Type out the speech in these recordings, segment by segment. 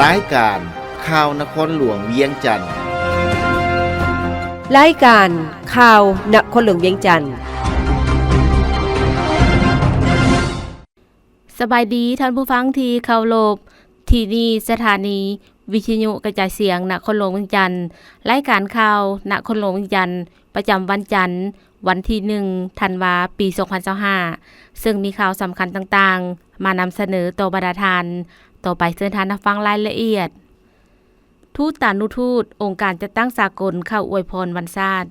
ລາຍການຂ່າວນະຄອນຫຼວງວຽງຈັນ. ລາຍການຂ່າວນະຄອນຫຼວງວຽງຈັນ. ສະບາຍດີທ່ານຜູ້ຟັງທີ່ເຄົາລົບ, ທີ່ນີ້ສະຖານີວິທະຍຸກະຈາຍສຽງນະຄອນຫຼວງວຽງຈັນ. ລາຍການຂ່າວນະຄອນຫຼວງວຽງຈັນ ປະຈຳວັນຈັນ ວັນທີໜຶ່ງ ທັນວາ ປີສອງພັນຊາວຫ້າ ເຊິ່ງມີຂ່າວສຳຄັນຕ່າງໆ ມານຳສະເໜີຕໍ່ບັນດາທ່ານ. ຕໍ່ໄປເຊີນທ່ານຮັບຟັງລາຍລະອຽດ. ທູຕານຸທູດ ອົງການຈັດຕັ້ງສາກົນເຂົ້າອວຍພອນວັນຊາດ.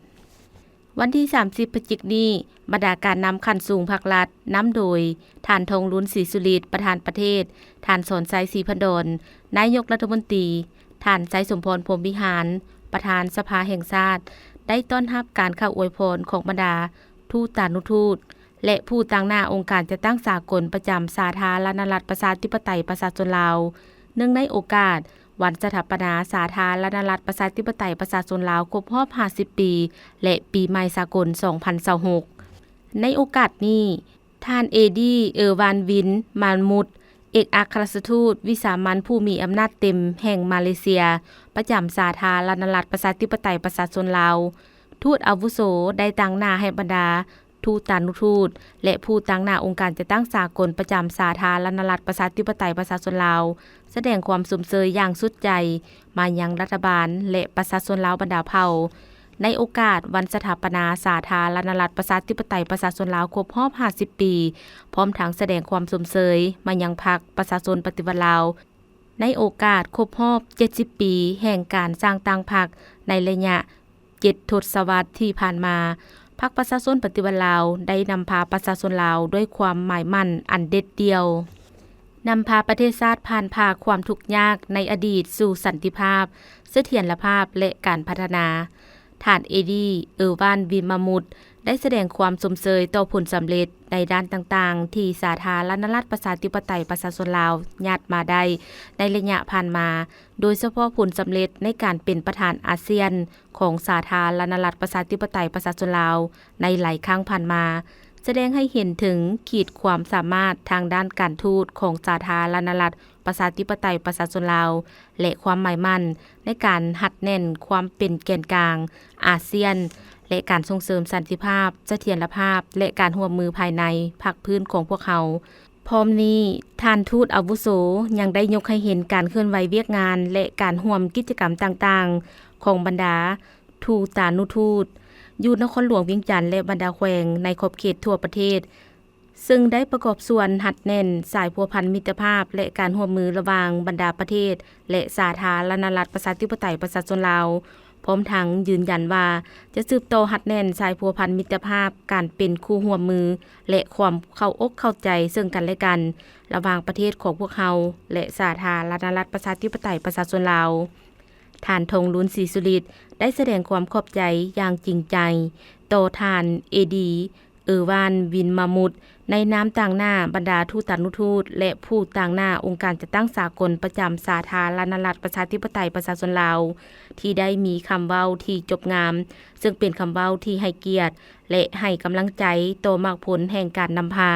ວັນທີສາມສິບ ພະຈິກນີ້, ບັນດາການນຳຂັ້ນສູງພັກລັດ ນຳໂດຍ ທ່ານ ທອງລຸນ ສີສຸລິດ ປະທານປະເທດ, ທ່ານ ສອນໄຊ ສີພັນດອນ ນາຍົກລັດຖະມົນຕີ, ທ່ານ ໄຊສົມພອນ ພົມວິຫານ ປະທານສະພາແຫ່ງຊາດ ໄດ້ຕ້ອນຮັບການເຂົ້າອວຍພອນຂອງບັນດາທູຕານຸທູດ ແລະ ຜູ້ຕາງໜ້າອົງການຈັດຕັ້ງສາກົນປະຈຳສາທາລະນະລັດປະຊາທິປະໄຕປະຊາຊົນລາວ. ເນື່ອງໃນໂອກາດວັນສະຖາປະນາສາທາລະນະລັດປະຊາທິປະໄຕປະຊາຊົນລາວຄົບຮອບຫ້າສິບປີ ແລະ ປີໃໝ່ສາກົນສອງພັນຊາວຫົກ. ໃນໂອກາດນີ້, ທ່ານ ເອດີ ເອີວານ ວິນ ມາມຸດ ເອກອັກຄະລັດຖະທູດວິສາມັນຜູ້ມີອຳນາດເຕັມແຫ່ງມາເລເຊຍ ປະຈຳສາທາລະນະລັດປະຊາທິປະໄຕປະຊາຊົນລາວ, ທູດອາວຸໂສ ໄດ້ຕາງໜ້າໃຫ້ບັນດາທູຕານຸທູດ ແລະ ຜູ້ຕາງໜ້າອົງການຈັດຕັ້ງສາກົນປະຈຳສາທາລະນະລັດປະຊາທິປະໄຕປະຊາຊົນລາວ ສະແດງຄວາມຊົມເຊີຍຢ່າງສຸດໃຈມາຍັງລັດຖະບານ ແລະ ປະຊາຊົນລາວບັນດາເຜົ່າ ໃນໂອກາດວັນສະຖາປະນາສາທາລະນະລັດປະຊາທິປະໄຕປະຊາຊົນລາວຄົບຮອບຫ້າສິບປີ ພ້ອມທັງສະແດງຄວາມຊົມເຊີຍມາຍັງພັກປະຊາຊົນປະຕິວັດລາວ ໃນໂອກາດຄົບຮອບເຈັດສິບປີແຫ່ງການສ້າງຕັ້ງພັກ ໃນໄລຍະເຈັດທົດສະວັດທີ່ຜ່ານມາ, ພັກປະຊາຊົນປະຕິວັດລາວໄດ້ນຳພາປະຊາຊົນລາວດ້ວຍຄວາມໝາຍໝັ້ນອັນເດັດດ່ຽວ, ນຳພາປະເທດຊາດຜ່ານຜ່າຄວາມທຸກຍາກໃນອະດີດສູ່ສັນຕິພາບ, ສະຖຽນລະພາບ ແລະ ການພັດທະນາ. ທ່ານ ເອດີ ເອີວານ ວິມາມຸດ ໄດ້ສະແດງຄວາມຊົມເຊີຍຕໍ່ຜົນສຳເລັດໃນດ້ານຕ່າງໆ ທີ່ສາທາລະນະລັດປະຊາທິປະໄຕປະຊາຊົນລາວຍາດມາໄດ້ໃນໄລຍະຜ່ານມາ, ໂດຍສະເພາະຜົນສຳເລັດໃນການເປັນປະທານອາຊຽນຂອງສາທາລະນະລັດປະຊາທິປະໄຕປະຊາຊົນລາວໃນຫຼາຍຄັ້ງຜ່ານມາ, ສະແດງໃຫ້ເຫັນເຖິງຂີດຄວາມສາມາດທາງດ້ານການທູດຂອງສາທາລະນະລັດ ປະຊາທິປະໄຕປະຊາຊົນລາວ ແລະ ຄວາມໝາຍໝັ້ນໃນການຮັດແໜ້ນຄວາມເປັນແກນກາງອາຊຽນ ແລະ ການສົ່ງເສີມສັນຕິພາບ, ສະຖຽນລະພາບ ແລະ ການຮ່ວມມືພາຍໃນພາກພື້ນຂອງພວກເຮົາ. ພ້ອມນີ້, ທ່ານທູດອາວຸໂສຍັງໄດ້ຍົກໃຫ້ເຫັນການເຄື່ອນໄຫວວຽກງານ ແລະ ການຮ່ວມກິດຈະກຳຕ່າງໆ ຂອງບັນດາທູຕານຸທູດຢູ່ນະຄອນຫຼວງວຽງຈັນ ແລະ ບັນດາແຂວງໃນຂອບເຂດທົ່ວປະເທດ, ເຊິ່ງໄດ້ປະກອບສ່ວນຮັດແໜ້ນສາຍພົວພັນມິດຕະພາບ ແລະ ການຮ່ວມມືລະຫວ່າງບັນດາປະເທດ ແລະ ສາທາລະນະລັດປະຊາທິປະໄຕປະຊາຊົນລາວ, ພ້ອມທັງຢືນຢັນວ່າຈະສືບຕໍ່ຮັດແໜ້ນສາຍພົວພັນມິດຕະພາບ, ການເປັນຄູ່ຮ່ວມມື ແລະ ຄວາມເຂົ້າອົກເຂົ້າໃຈເຊິ່ງກັນແລະກັນ ລະຫວ່າງປະເທດຂອງພວກເຮົາ ແລະ ສາທາລະນະລັດປະຊາທິປະໄຕປະຊາຊົນລາວ. ທ່ານ ທອງລຸນ ສີສຸລິດ ໄດ້ສະແດງຄວາມຂອບໃຈຢ່າງຈິງໃຈຕໍ່ທ່ານ ເອດີ ເອີວານ ວິນມາມຸດ ໃນນາມຕາງໜ້າບັນດາທູຕານຸທູດ ແລະ ຜູ້ຕາງໜ້າອົງການຈັດຕັ້ງສາກົນປະຈຳສາທາລະນະລັດປະຊາທິປະໄຕປະຊາຊົນລາວ ທີ່ໄດ້ມີຄຳເວົ້າທີ່ຈົບງາມ, ເຊິ່ງເປັນຄຳເວົ້າທີ່ໃຫ້ກຽດ ແລະ ໃຫ້ກຳລັງໃຈຕໍ່ໝາກຜົນແຫ່ງການນຳພາ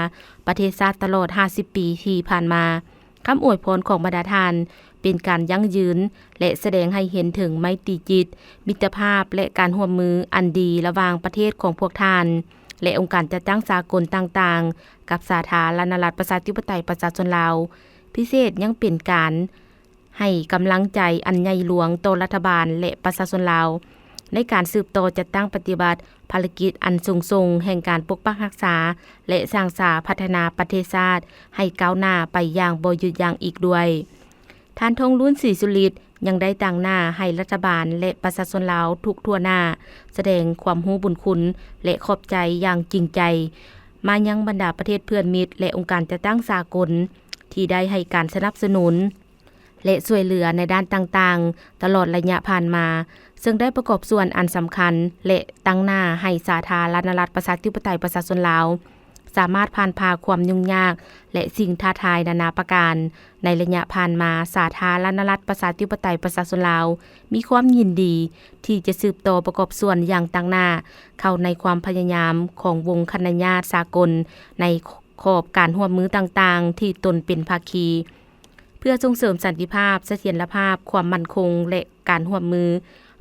ປະເທດຊາດຕະຫຼອດຫ້າສິບປີທີ່ຜ່ານມາ. ຄຳອວຍພອນຂອງບັນດາທ່ານເປັນການຢັ້ງຢືນ ແລະ ສະແດງໃຫ້ເຫັນເຖິງໄມຕີຈິດ, ມິດຕະພາບ ແລະ ການຮ່ວມມືອັນດີລະຫວ່າງປະເທດຂອງພວກທ່ານ ແລະ ອົງການຈັດຕັ້ງສາກົນຕ່າງໆ ກັບສາທາລະນະລັດປະຊາທິປະໄຕປະຊາຊົນລາວ. ພິເສດຍັງເປັນການໃຫ້ກຳລັງໃຈອັນໃຫຍ່ຫຼວງຕໍ່ລັດຖະບານ ແລະ ປະຊາຊົນລາວ ໃນການສືບຕໍ່ຈັດຕັ້ງປະຕິບັດພາລະກິດອັນສູງສົ່ງແຫ່ງການປົກປັກຮັກສາ ແລະ ສ້າງສາພັດທະນາປະເທດຊາດໃຫ້ກ້າວໜ້າໄປຢ່າງບໍ່ຢຸດຢັ້ງອີກດ້ວຍ. ທ່ານ ທອງລຸນ ສີສຸລິດ ຍັງໄດ້ຕາງໜ້າໃຫ້ລັດຖະບານ ແລະ ປະຊາຊົນລາວທຸກທົ່ວໜ້າ ສະແດງຄວາມຮູ້ບຸນຄຸນ ແລະ ຂອບໃຈຢ່າງຈິງໃຈ ມາຍັງບັນດາປະເທດເພື່ອນມິດ ແລະ ອົງການຈັດຕັ້ງສາກົນ ທີ່ໄດ້ໃຫ້ການສະໜັບສະໜູນ ແລະ ຊ່ວຍເຫຼືອໃນດ້ານຕ່າງໆ ຕະຫຼອດໄລຍະຜ່ານມາ, ເຊິ່ງໄດ້ປະກອບສ່ວນອັນສຳຄັນ ແລະ ຕາງໜ້າໃຫ້ສາທາລະນະລັດປະຊາທິປະໄຕປະຊາຊົນລາວ ສາມາດຜ່ານຜ່າຄວາມຫຍຸ້ງຍາກ ແລະ ສິ່ງທ້າທາຍນານາປະການ. ໃນໄລຍະຜ່ານມາ, ສາທາລະນະລັດປະຊາທິປະໄຕປະຊາຊົນລາວ ມີຄວາມຍິນດີທີ່ຈະສືບຕໍ່ປະກອບສ່ວນຢ່າງຕາງໜ້າເຂົ້າໃນຄວາມພະຍາຍາມຂອງວົງຄະນະຍາດສາກົນ ໃນຂອບການຮ່ວມມືຕ່າງໆ ທີ່ຕົນເປັນພາຄີ. ເພື່ອສົ່ງເສີມສັນຕິພາບ, ສະຖຽນລະພາບ, ຄວາມໝັ້ນຄົງ ແລະ ການຮ່ວມມື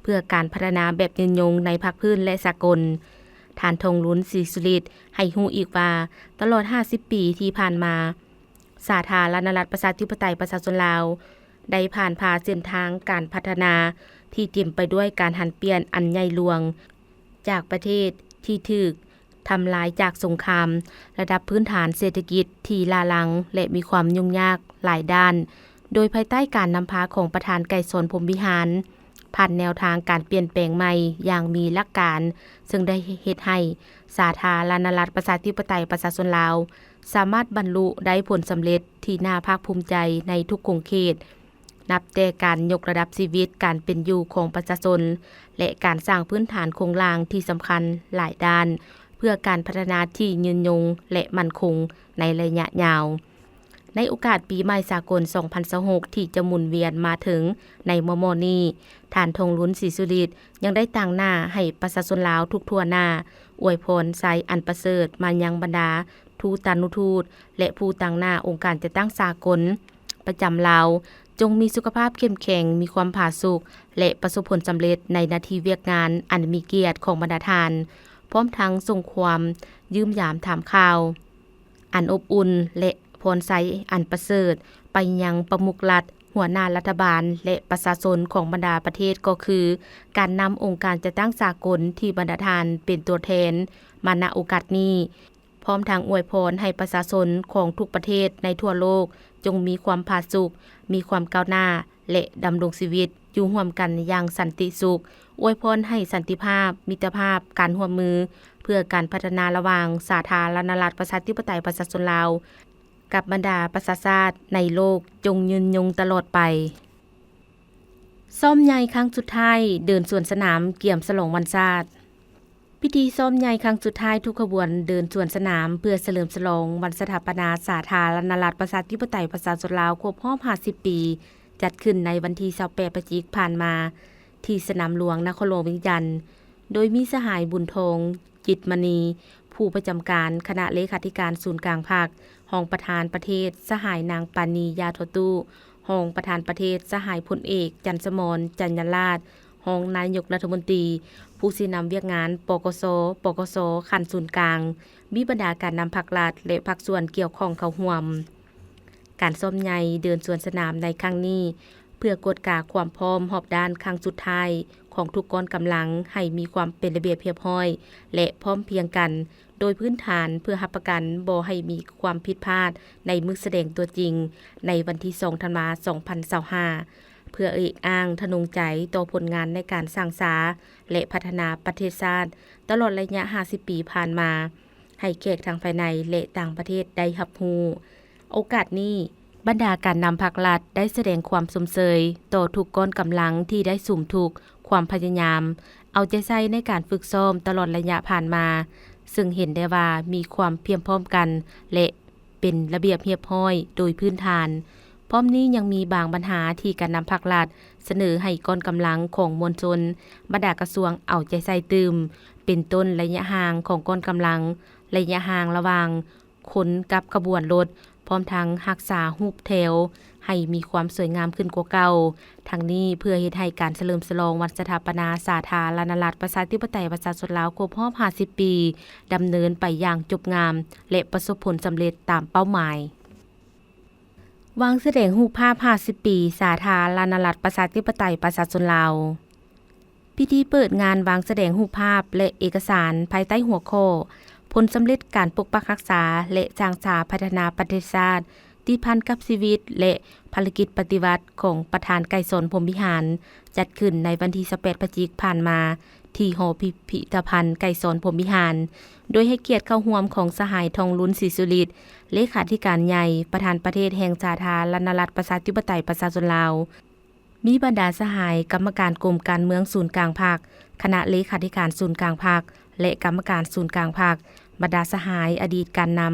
ເພື່ອການພັດທະນາແບບຍືນຍົງໃນພາກພື້ນ ແລະ ສາກົນ. ທ່ານ ທອງລຸນ ສີສຸລິດ ໃຫ້ຮູ້ອີກວ່າ, ຕະຫຼອດຫ້າສິບປີທີ່ຜ່ານມາ, ສາທາລະນະລັດ ປະຊາທິປະໄຕ ປະຊາຊົນລາວ ໄດ້ຜ່ານຜ່າເສັ້ນທາງການພັດທະນາທີ່ເຕັມໄປດ້ວຍການຫັນປ່ຽນອັນໃຫຍ່ຫຼວງ, ຈາກປະເທດທີ່ຖືກທຳລາຍຈາກສົງຄາມ, ລະດັບພື້ນຖານເສດຖະກິດທີ່ລ້າຫຼັງ ແລະ ມີຄວາມຫຍຸ້ງຍາກຫຼາຍດ້ານ, ໂດຍພາຍໃຕ້ການນຳພາຂອງປະທານໄກສອນ ພົມວິຫານ, ຜ່ານແນວທາງການປ່ຽນແປງໃໝ່ຢ່າງມີຫຼັກການ, ເຊິ່ງໄດ້ເຮັດໃຫ້ສາທາລະນະລັດ ປະຊາທິປະໄຕ ປະຊາຊົນລາວ ສາມາດບັນລຸໄດ້ຜົນສຳເລັດທີ່ໜ້າພາກພູມໃຈໃນທຸກຂົງເຂດ, ນັບແຕ່ການຍົກລະດັບຊີວິດການເປັນຢູ່ຂອງປະຊາຊົນ ແລະ ການສ້າງພື້ນຖານໂຄງລ່າງທີ່ສຳຄັນຫຼາຍດ້ານ ເພື່ອການພັດທະນາທີ່ຍືນຍົງ ແລະ ໝັ້ນຄົງໃນໄລຍະຍາວ. ໃນໂອກາດປີໃໝ່ສາກົນສອງພັນຊາວຫົກ ທີ່ຈະໝູນວຽນມາເຖິງໃນມໍ່ໆນີ້, ທ່ານ ທອງລຸນ ສີສຸລິດ ຍັງໄດ້ຕາງໜ້າໃຫ້ປະຊາຊົນລາວທຸກທົ່ວໜ້າ ອວຍພອນໄຊອັນປະເສີດມາຍັງບັນດາທູຕານຸທູດ ແລະ ຜູ້ຕາງໜ້າອົງການຈັດຕັ້ງສາກົນປະຈຳລາວ, ຈົ່ງມີສຸຂະພາບເຂັ້ມແຂງ, ມີຄວາມຜາສຸກ ແລະ ປະສົບຜົນສຳເລັດໃນໜ້າທີ່ວຽກງານອັນມີກຽດຂອງບັນດາທ່ານ, ພ້ອມທັງສົ່ງຄວາມຢ້ຽມຢາມຖາມຂ່າວ ອັນອົບອຸ່ນ ແລະ ພອນໄຊອັນປະເສີດໄປຍັງປະມຸກລັດ, ຫົວໜ້າລັດຖະບານ ແລະ ປະຊາຊົນຂອງບັນດາປະເທດ ກໍຄືການນຳອົງການຈັດຕັ້ງສາກົນທີ່ບັນດາທ່ານເປັນຕົວແທນມາ ນະ ໂອກາດນີ້, ພ້ອມທັງອວຍພອນໃຫ້ປະຊາຊົນຂອງທຸກປະເທດໃນທົ່ວໂລກ ຈົ່ງມີຄວາມຜາສຸກ, ມີຄວາມກ້າວໜ້າ ແລະ ດຳລົງຊີວິດຢູ່ຮ່ວມກັນຢ່າງສັນຕິສຸກ, ອວຍພອນໃຫ້ສັນຕິພາບ, ມິດຕະພາບ, ການຮ່ວມມືເພື່ອການພັດທະນາລະຫວ່າງສາທາລະນະລັດ ປະຊາທິປະໄຕ ປະຊາຊົນລາວ ກັບບັນດາປະຊາຊາດໃນໂລກຈົ່ງຍືນຍົງຕະຫຼອດໄປ. ຊ້ອມໃຫຍ່ຄັ້ງສຸດທ້າຍເດີນສວນສະໜາມກຽມສະຫຼອງວັນຊາດ. ພິທີຊ້ອມໃຫຍ່ຄັ້ງສຸດທ້າຍທຸກຂະບວນເດີນສວນສະໜາມ ເພື່ອສະເຫຼີມສະຫຼອງວັນສະຖາປະນາສາທາລະນະລັດ ປະຊາທິປະໄຕ ປະຊາຊົນລາວ ຄົບຮອບຫ້າສິບປີ ຈັດຂຶ້ນໃນວັນທີຊາວແປດ ພະຈິກ ຜ່ານມາ ທີ່ສະໜາມຫຼວງນະຄອນຫຼວງວຽງຈັນ, ໂດຍມີສະຫາຍ ບຸນທອງ ຈິດມະນີ ຜູ້ປະຈຳການຄະນະເລຂາທິການສູນກາງພັກ, ຮອງປະທານປະເທດ ສະຫາຍ ນາງ ປານີ ຢາທໍຕູ້, ຮອງປະທານປະເທດ ສະຫາຍ ພົນເອກ ຈັນສະໝອນ ຈັນຍາລາດ, ຮອງນາຍົກລັດຖະມົນຕີ, ຜູ້ຊີ້ນຳວຽກງານ ປກສ, ປກສ ຂັ້ນສູນກາງ, ມີບັນດາການນຳພັກລັດ ແລະ ພາກສ່ວນກ່ຽວຂ້ອງເຂົ້າຮ່ວມ. ການຊ້ອມໃຫຍ່ເດີນສວນສະໜາມໃນຄັ້ງນີ້ ເພື່ອກວດກາຄວາມພ້ອມຮອບດ້ານຄັ້ງສຸດທ້າຍຂອງທຸກກ້ອນກຳລັງ ໃຫ້ມີຄວາມເປັນລະບຽບຮຽບຮ້ອຍ ແລະ ພ້ອມພຽງກັນ ໂດຍພື້ນຖານ ເພື່ອຮັບປະກັນບໍ່ໃຫ້ມີຄວາມຜິດພາດໃນມື້ສະແດງຕົວຈິງ ໃນວັນທີສອງ ທັນວາ ສອງພັນຊາວຫ້າ ເພື່ອເອກອ້າງທະນົງໃຈຕໍ່ຜົນງານໃນການສ້າງສາ ແລະ ພັດທະນາປະເທດຊາດ ຕະຫຼອດໄລຍະຫ້າສິບປີຜ່ານມາ ໃຫ້ແຂກທັງພາຍໃນ ແລະ ຕ່າງປະເທດໄດ້ຮັບຮູ້. ໂອກາດນີ້, ບັນດາການນຳພັກລັດໄດ້ສະແດງຄວາມຊົມເຊີຍຕໍ່ທຸກກ້ອນກຳລັງທີ່ໄດ້ສຸມທຸກຄວາມພະຍາຍາມ ເອົາໃຈໃສ່ໃນການຝຶກຊ້ອມຕະຫຼອດໄລຍະຜ່ານມາ, ເຊິ່ງເຫັນໄດ້ວ່າມີຄວາມພຽມພ້ອມກັນ ແລະ ເປັນລະບຽບຮຽບຮ້ອຍໂດຍພື້ນຖານ. ພ້ອມນີ້ຍັງມີບາງບັນຫາທີ່ການນຳພັກລັດສະເໜີໃຫ້ກ້ອນກຳລັງຂອງມວນຊົນບັນດາກະຊວງເອົາໃຈໃສ່ຕື່ມ, ເປັນຕົ້ນໄລຍະຫ່າງຂອງກ້ອນກຳລັງ, ໄລຍະຫ່າງລະຫວ່າງຄົນກັບຂະບວນລົດ, ພ້ອມທັງຮັກສາຮູບແຖວໃຫ້ມີຄວາມສວຍງາມຂຶ້ນກວ່າເກົ່າ. ທັງນີ້ເພື່ອເຮັດໃຫ້ການສະເຫຼີມສະຫຼອງວັນສະຖາປະນາສາທາລະນະລັດ ປະຊາທິປະໄຕ ປະຊາຊົນລາວ ຄົບຮອບຫ້າສິບປີ ດຳເນີນໄປຢ່າງຈົບງາມ ແລະ ປະສົບຜົນສຳເລັດຕາມເປົ້າໝາຍ. ວາງສະແດງຮູບພາບຫ້າສິບປີ ສາທາລະນະລັດ ປະຊາທິປະໄຕ ປະຊາຊົນລາວ. ພິທີເປີດງານວາງສະແດງຮູບພາບ ແລະ ເອກະສານ ພາຍໃຕ້ຫົວຂໍ້ ຜົນສຳເລັດການປົກປັກຮັກສາ ແລະ ສ້າງສາພັດທະນາປະເທດຊາດ ຕິດພັນກັບຊີວິດ ແລະ ພາລະກິດປະຕິວັດຂອງປະທານໄກສອນ ພົມວິຫານ ຈັດຂຶ້ນໃນວັນທີຊາວແປດ ພະຈິກ ຜ່ານມາ ທີ່ຫໍພິພິທະພັນໄກສອນ ພົມວິຫານ, ໂດຍໃຫ້ກຽດເຂົ້າຮ່ວມຂອງສະຫາຍ ທອງລຸນ ສີສຸລິດ ເລຂາທິການໃຫຍ່ ປະທານປະເທດແຫ່ງສາທາລະນະລັດ ປະຊາທິປະໄຕ ປະຊາຊົນລາວ, ມີບັນດາສະຫາຍກຳມະການກົມການເມືອງສູນກາງພັກ, ຄະນະເລຂາທິການສູນກາງພັກ ແລະ ກຳມະການສູນກາງພັກ, ບັນດາສະຫາຍອະດີດການນຳ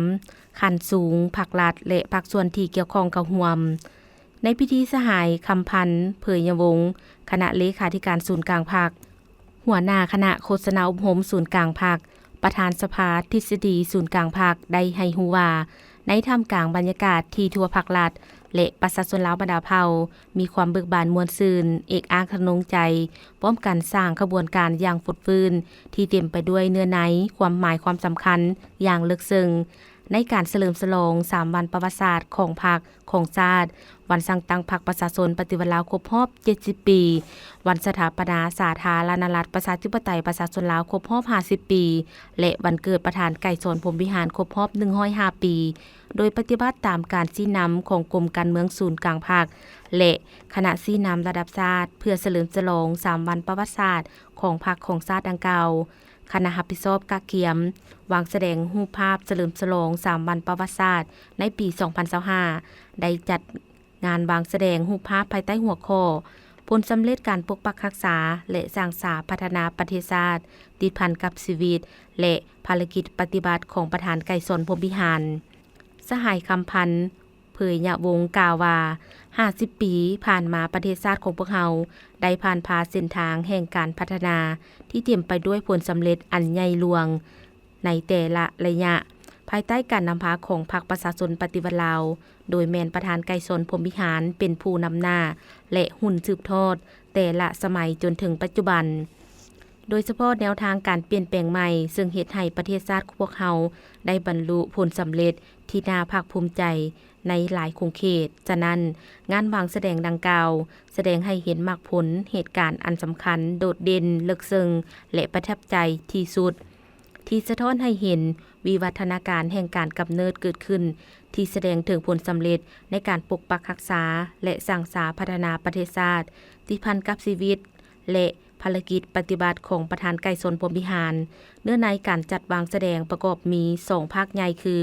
ຂັ້ນສູງພັກລັດ ແລະ ພາກສ່ວນທີ່ກ່ຽວຂ້ອງເຂົ້າຮ່ວມ. ໃນພິທີ ສະຫາຍ ຄຳພັນ ເຜີຍຍະວົງ ຄະນະເລຂາທິການສູນກາງພັກ, ຫົວໜ້າຄະນະໂຄສະນາອົບຮົມສູນກາງພັກ, ປະທານສະພາທິດສະດີສູນກາງພັກ ໄດ້ໃຫ້ຮູ້ວ່າ ໃນທ່າມກາງບັນຍາກາດທີ່ທົ່ວພັກລັດ ແລະ ປະຊາຊົນລາວບັນດາເຜົ່າ ມີຄວາມເບີກບານມ່ວນຊື່ນ, ເອກອາກທະນົງໃຈ, ພ້ອມກັນສ້າງຂະບວນການຢ່າງຟົດຟື້ນ ທີ່ເຕັມໄປດ້ວຍເນື້ອໃນ, ຄວາມໝາຍຄວາມສຳຄັນຢ່າງເລິກເຊິ່ງ ໃນການສະເຫຼີມສະຫຼອງສາມວັນປະຫວັດສາດຂອງພັກ, ຂອງຊາດ, ວັນສ້າງຕັ້ງພັກປະຊາຊົນປະຕິວັດລາວຄົບຮອບເຈັດສິບປີ, ວັນສະຖາປະນາສາທາລະນະລັດ ປະຊາທິປະໄຕ ປະຊາຊົນລາວຄົບຮອບຫ້າສິບປີ ແລະ ວັນເກີດປະທານໄກສອນ ພົມວິຫານ ຄົບຮອບໜຶ່ງຮ້ອຍຫ້າປີ ໂດຍປະຕິບັດຕາມການຊີ້ນຳຂອງກົມການເມືອງສູນກາງພັກ ແລະ ຄະນະຊີ້ນຳລະດັບຊາດ ເພື່ອສະເຫຼີມສະຫຼອງສາມວັນປະຫວັດສາດຂອງພັກຂອງຊາດດັ່ງກ່າວ. ຄະນະຮັບຜິດຊອບກະກຽມວາງສະແດງຮູບພາບສະເຫຼີມສະຫຼອງສາມວັນປະຫວັດສາດໃນປີສອງພັນຊາວຫ້າ ໄດ້ຈັດງານວາງສະແດງຮູບພາບພາຍໃຕ້ຫົວຂໍ້ ຜົນສຳເລັດການປົກປັກຮັກສາ ແລະ ສ້າງສາພັດທະນາປະເທດຊາດ ຕິດພັນກັບຊີວິດ ແລະ ພາລະກິດປະຕິບັດຂອງປະທານໄກສອນ ພົມວິຫານ. ສະຫາຍ ຄຳພັນ ເຜີຍຍະວົງ ກ່າວວ່າ, ຫ້າສິບປີຜ່ານມາ ປະເທດຊາດຂອງພວກເຮົາໄດ້ຜ່ານຜ່າເສັ້ນທາງແຫ່ງການພັດທະນາທີ່ເຕັມໄປດ້ວຍຜົນສຳເລັດອັນໃຫຍ່ຫຼວງໃນແຕ່ລະໄລຍະ, ພາຍໃຕ້ການນຳພາຂອງພັກປະຊາຊົນປະຕິວັດລາວ, ໂດຍແມ່ນປະທານໄກສອນ ພົມວິຫານ ເປັນຜູ້ນຳໜ້າ ແລະ ຮຸ່ນສືບທອດແຕ່ລະສະໄໝຈົນເຖິງປັດຈຸບັນ. ໂດຍສະເພາະແນວທາງການປ່ຽນແປງໃໝ່ ເຊິ່ງເຮັດໃຫ້ປະເທດຊາດຂອງພວກເຮົາໄດ້ບັນລຸຜົນສຳເລັດທີ່ໜ້າພາກພູມໃຈໃນຫຼາຍຂົງເຂດ. ສະນັ້ນ, ງານວາງສະແດງດັ່ງກ່າວ ສະແດງໃຫ້ເຫັນໝາກຜົນເຫດການອັນສຳຄັນ, ໂດດເດັ່ນ, ເລິກເຊິ່ງ ແລະ ປະທັບໃຈທີ່ສຸດ, ທີ່ສະທ້ອນໃຫ້ເຫັນວິວັດທະນາການແຫ່ງການກຳເນີດເກີດຂຶ້ນ, ທີ່ສະແດງເຖິງຜົນສຳເລັດໃນການປົກປັກຮັກສາ ແລະ ສ້າງສາພັດທະນາປະເທດຊາດ ຕິດພັນກັບຊີວິດ ແລະ ພາລະກິດປະຕິບັດຂອງປະທານໄກສອນ ພົມວິຫານ. ເນື້ອໃນການຈັດວາງສະແດງປະກອບມີສອງພາກໃຫຍ່ຄື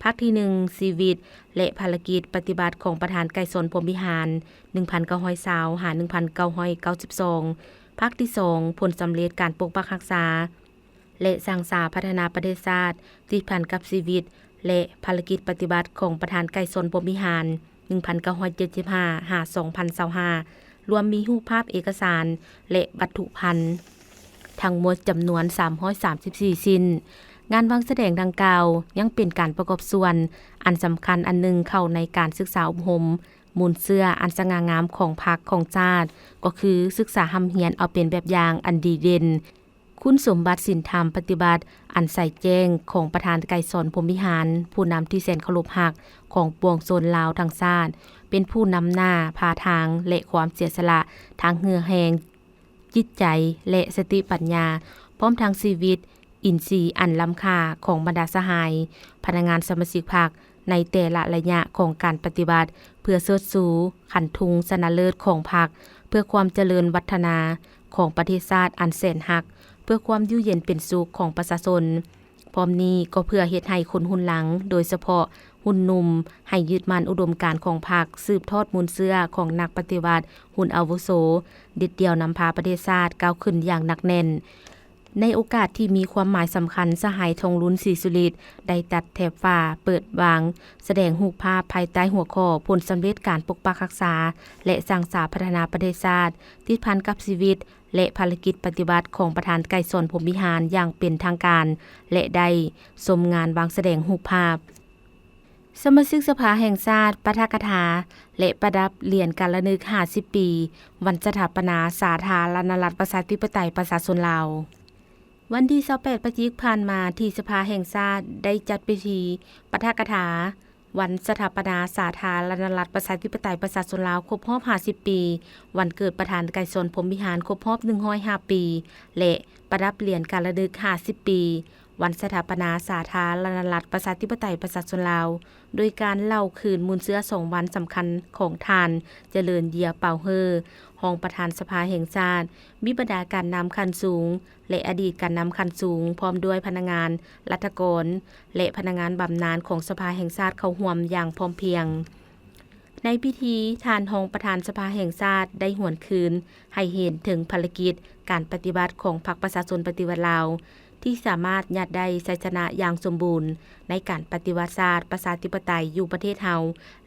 ພາກທີໜຶ່ງ ຊີວິດ ແລະ ພາລະກິດປະຕິບັດຂອງປະທານໄກສອນ ພົມວິຫານ ໜຶ່ງພັນເກົ້າຮ້ອຍຊາວ ຫາ ໜຶ່ງພັນເກົ້າຮ້ອຍເກົ້າສິບສອງ, ພາກທີສອງ ຜົນສຳເລັດການປົກປັກຮັກສາ ແລະ ສ້າງສາພັດທະນາປະເທດຊາດ ຕິດພັນກັບຊີວິດ ແລະ ພາລະກິດປະຕິບັດຂອງປະທານໄກສອນ ພົມວິຫານ ໜຶ່ງພັນເກົ້າຮ້ອຍເຈັດສິບຫ້າ ຫາ ສອງພັນຊາວຫ້າ ລວມມີຮູບພາບເອກະສານ ແລະ ວັດຖຸພັນ ທັງໝົດຈຳນວນສາມຮ້ອຍສາມສິບສີ່ຊິ້ນ. ງານວາງສະແດງດັ່ງກ່າວຍັງເປັນການປະກອບສ່ວນອັນສຳຄັນອັນໜຶ່ງເຂົ້າໃນການສຶກສາອົບຮົມມູນເຊື້ອອັນສະຫງ່າງາມຂອງພັກຂອງຊາດ, ກໍຄືສຶກສາຮ່ຳຮຽນເອົາເປັນແບບຢ່າງອັນດີເດັ່ນ ຄຸນສົມບັດສິນທຳປະຕິບັດອັນໃສແຈ້ງຂອງປະທານໄກສອນ ພົມວິຫານ, ຜູ້ນຳທີ່ແສນເຄົາລົບຮັກຂອງປວງຊົນລາວທັງຊາດ, ເປັນຜູ້ນຳໜ້າພາທາງ ແລະ ຄວາມເສຍສະຫຼະທາງເຫື່ອແຮງ, ຈິດໃຈ ແລະ ສະຕິປັນຍາ, ພ້ອມທັງຊີວິດ ອິນຊີອັນລ້ຳຄ່າຂອງບັນດາສະຫາຍພະນັກງານສະມາຊິກພັກ ໃນແຕ່ລະໄລຍະຂອງການປະຕິບັດ ເພື່ອເຊີດຊູຂັນທຸງຊະນະເລີດຂອງພັກ, ເພື່ອຄວາມຈະເລີນວັດທະນາຂອງປະເທດຊາດອັນແສນຮັກ, ເພື່ອຄວາມຢູ່ເຢັນເປັນສຸກຂອງປະຊາຊົນ. ພ້ອມນີ້ກໍເພື່ອເຮັດໃຫ້ຄົນຮຸ່ນຫຼັງ, ໂດຍສະເພາະຮຸ່ນໜຸ່ມ, ໃຫ້ຍຶດໝັ້ນອຸດົມການຂອງພັກ, ສືບທອດມູນເຊື້ອຂອງນັກປະຕິວັດຮຸ່ນອາວຸໂສ, ເດັດດ່ຽວນຳພາປະເທດຊາດກ້າວຂຶ້ນຢ່າງໜັກແໜ້ນ. ໃນໂອກາດທີ່ມີຄວາມໝາຍສຳຄັນ, ສະຫາຍ ທອງລຸນ ສີສຸລິດ ໄດ້ຕັດແຖບຝາເປີດວາງສະແດງຮູບພາບພາຍໃຕ້ຫົວຂໍ້ ຜົນສຳເລັດການປົກປັກຮັກສາ ແລະ ສ້າງສາພັດທະນາປະເທດຊາດ ຕິດພັນກັບຊີວິດ ແລະ ພາລະກິດປະຕິບັດຂອງປະທານໄກສອນ ພົມວິຫານ ຢ່າງເປັນທາງການ ແລະ ໄດ້ຊົມງານວາງສະແດງຮູບພາບ. ສະມາຊິກສະພາແຫ່ງຊາດ ປາຖະກະຖາ ແລະ ປະດັບຫຼຽນການລະນຶກຫ້າສິບປີ ວັນສະຖາປະນາສາທາລະນະລັດ ປະຊາທິປະໄຕ ປະຊາຊົນລາວ. ວັນທີຊາວແປດ ພະຈິກ ຜ່ານມາ, ທີ່ສະພາແຫ່ງຊາດໄດ້ຈັດພິທີປາຖະກະຖາ ວັນສະຖາປະນາສາທາລະນະລັດ ປະຊາທິປະໄຕ ປະຊາຊົນລາວ ຄົບຮອບຫ້າສິບປີ, ວັນເກີດປະທານໄກສອນ ພົມວິຫານ ຄົບຮອບໜຶ່ງຮ້ອຍຫ້າປີ ແລະ ປະດັບຫຼຽນການລະນຶກຫ້າສິບປີ ວັນສະຖາປະນາສາທາລະນະລັດ ປະຊາທິປະໄຕ ປະຊາຊົນລາວ, ໂດຍການເລົ່າຄືນມູນເຊື້ອສອງວັນສຳຄັນຂອງທ່ານ ຈະເລີນ ເຢຍເປົາເຮີ ຮອງປະທານສະພາແຫ່ງຊາດ, ມີບັນດາການນຳຂັ້ນສູງ ແລະ ອະດີດການນຳຂັ້ນສູງ, ພ້ອມດ້ວຍພະນັກງານລັດຖະກອນ ແລະ ພະນັກງານບຳນານຂອງສະພາແຫ່ງຊາດເຂົ້າຮ່ວມຢ່າງພ້ອມພຽງ. ໃນພິທີ, ທ່ານຮອງປະທານສະພາແຫ່ງຊາດໄດ້ຫວນຄືນໃຫ້ເຫັນເຖິງພາລະກິດການປະຕິວັດຂອງພັກປະຊາຊົນປະຕິວັດລາວ ທີ່ສາມາດຍາດໄດ້ໄຊຊະນະຢ່າງສົມບູນໃນການປະຕິວັດຊາດປະຊາທິປະໄຕຢູ່ປະເທດເຮົາ